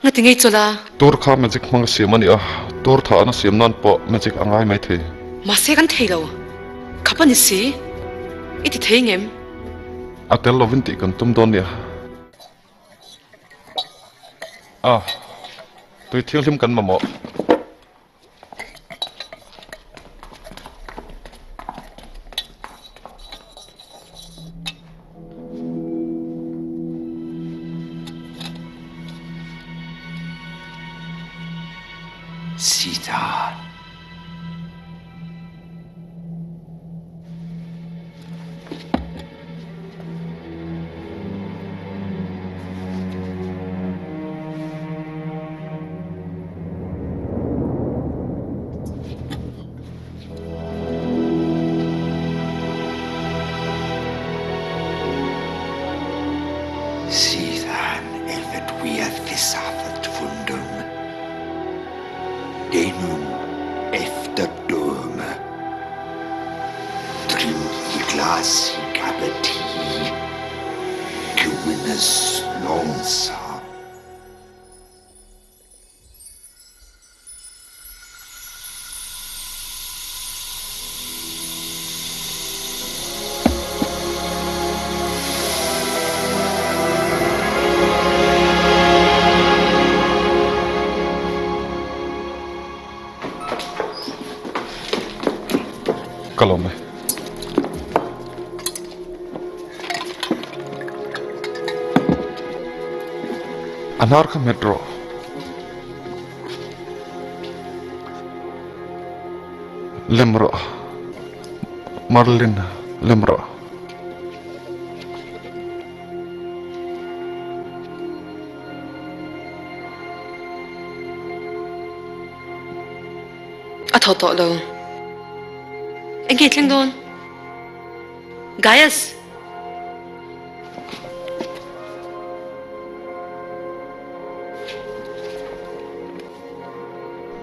Ngati ngei chawlh a? Tur kha magic hmang a siam a ni a, tur thah an a siam nan pawh magic a ngai mai thei. Mahse kan thei lo, khap a ni si, i ti thei ngem? A tel lovin tih kan tum dawn nia. A, tui thianghlim kan mamawh. Sita. Sydd an efedwiadd fusafat fundum denum efterdöme Drink i glas i gabati Gwynnes långsam. Ka lawm e. A hnar kha hmet rawh. Lem rawh. Marlin, lem rawh. A thaw tawh lo. Eng nge thleng dawn? Gaius!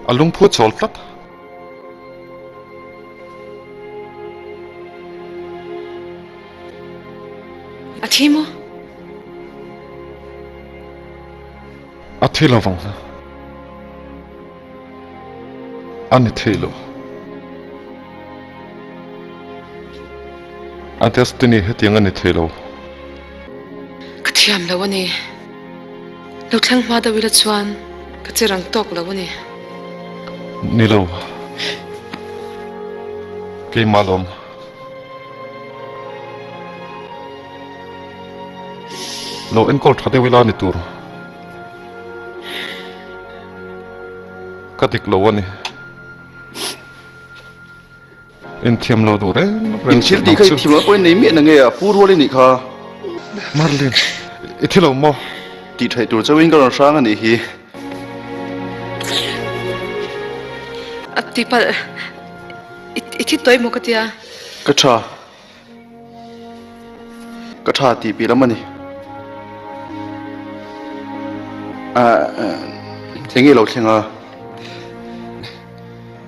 A lungphu chawl tlat. A thi maw? A thi lo vang. A ni thei lo. A destiny hetiang a ni thei lo. Ka thiam lo a ni. Lo thleng hma deuh ila chuan ka che rang tawk lo a ni. Ni lo. Keimah lawm. Lo enkawl tha deuh ila ni tur. Ka dik lo a ni. Inthiam lo duh reng reng Inthil tih kha inthiam lo pawhin nei miah na nge a pu rual i nih kha. Marlin, i thi lo maw? Tih theih tur chauhin ka rawn hrang a nih hi. A ti palh, i thi tawih maw ka tia? Ka tha. Ka tha tih pi lam a ni. Eng nge lo thleng a?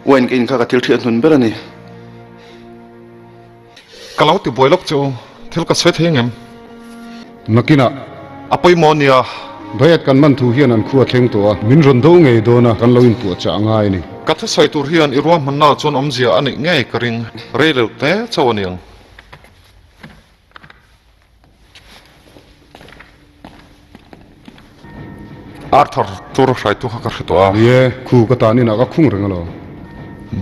Wine ka in kha ka thil thiah hnun ber a ni. Ka lo ti buai lawk chu thil ka sawi thei angem? Nakinah. A pawimawh nia. Bayat kan man thu hian an khua thleng tawh a, min rawn do ngei dawn a, kan lo inpuahchah a ngai a ni. Ka thusawi tur hian i ruahmanna chuan awmzia a neih ngei ka ring. Rei lo te chauh a niang. Arthur tur hraitu kha ka hre tawh a. Ni e, khu ka tan inah ka khung reng alawm.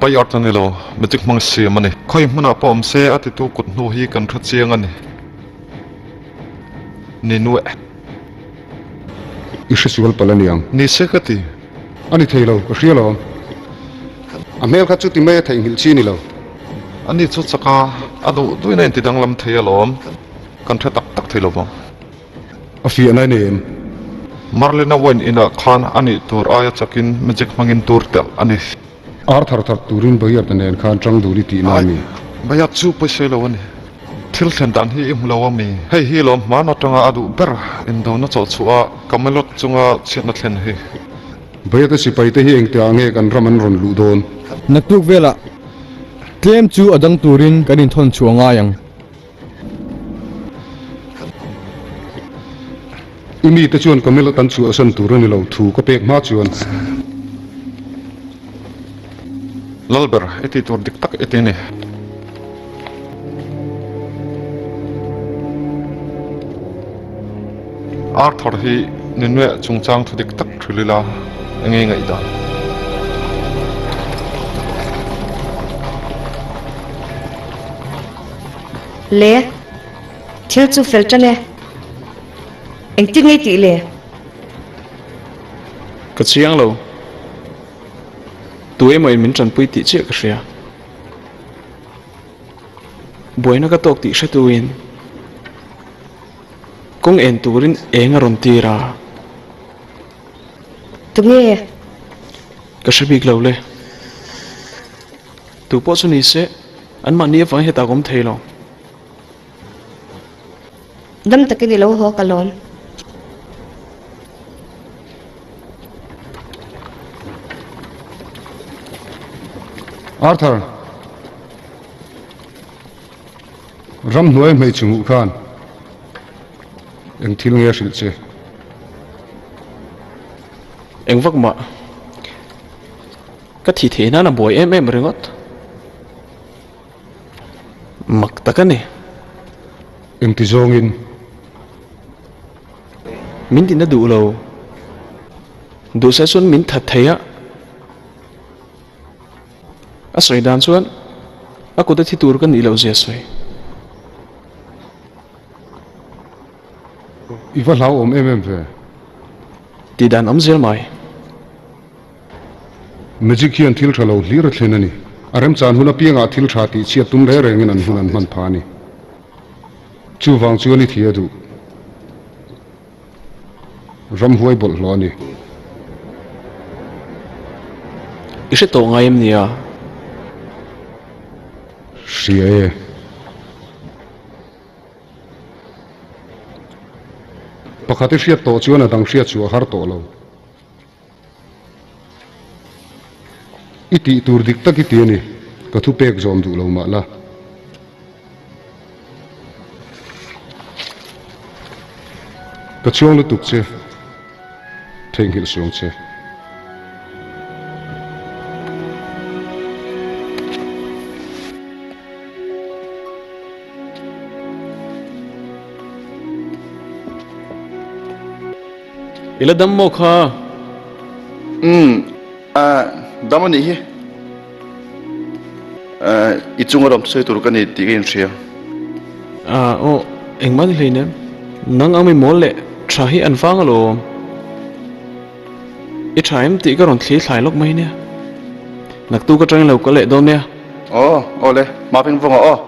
Bayard a ni lo, magic hmang siam a ni. Khawi hmunah pawh awm se a titu kut hnu hi kan hre chiang a ni. Ni nueh. I hre sual palh a niang. Ni se ka ti. A ni thei lo, ka hria lo. A hmel kha chuti mai a theihnghilh chi a ni lo. Ani chu chaka a duh duhin a inti danglam thei alawm. Kan hre tak tak thei lo vang. A fiahna a nei em? Marlena wine inah khan a nih tur aia chakin magic hmangin tur telh a ni. Ar thar thar turin Bayard nen khan tang dun i tihna a mi? Bayard chu pawisei lo a ni. Thil thlen dan hi i hmu lo a mi? Hei hi lawm hman atanga a duh ber indona chawhchhuah a Camelot chunga chhiatna thlen hi. Bayard-a sipai te hi engtiah nge kan ram an rawn luh dawn? Naktuk velah. Tlem chu a dang turin kan inthawn chhuah ngai ang. I mite chuan Camelot an chhuahsan tur a ni lo thu ka pek hma chuan. Lalber, i tih tur dik tak i ti ni. Arthur hi Ninue chungchang thu dik tak hrilh ila enge ngaihdan? Le, thil chu fel tan e. Engtin nge i tih le? Ka chiang lo. Tu emaw in min tanpui tih chiah ka hria. Buaina ka tawk tih hretuin kawng en turin eng a rawn tir a. Tunge? Ka hre bik lo le. Tu pawh chu ni se, anmahni avangin hetah ka awm thei lo. Dam takin i lo haw ka lawm. Arthur, ramhnuai hmeichhe hmuh khan eng thil nge a hrilh che? Eng vak mah. Ka thi theih nan a buai em em ringawt. Mak tak a ni. Engti zawngin? Min tina duh lo. Duhsah chuan min that thei a. A sawi dan chuan a kut a thi tur ka nih loh zia sawi. I va hlauhawm em em ve. Tih dan awm zel mai. Magic hian thil tha lo hlir a thlen a ni. A remchan hun apiangah thil tha tih chhiat tum reng rengin an hun an hman phah a ni. Chuvang chuan i thih a duh. Ramhuai bawlhhlawh a ni. I hre tawh ngai em nia? Hria e. Pakhat i hriat tawh chuan a dang hriat chu a har tawh lo. I tih tur dik tak i ti a ni, ka thu pek zawm duh lo mah la. Ka chhuang lutuk che, theihnghilh suang che. I la dam maw kha? Umm, dam a nih hi. I chunga rawm sawi tur ka ni tih ka inhria. Aw, engmah ni hleinem. Nang ang mi mawl leh tha hi an vang alawm. I tha em tih ka rawn thli thlai lawk mai nia. Naktuk atangin lo kal leh dawn nia. Aw, aw le, Mapeng vawngah aw.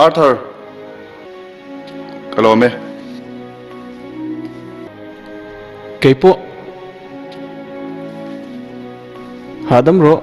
Arthur, ka lawm e. Keipawh hahdam rawh.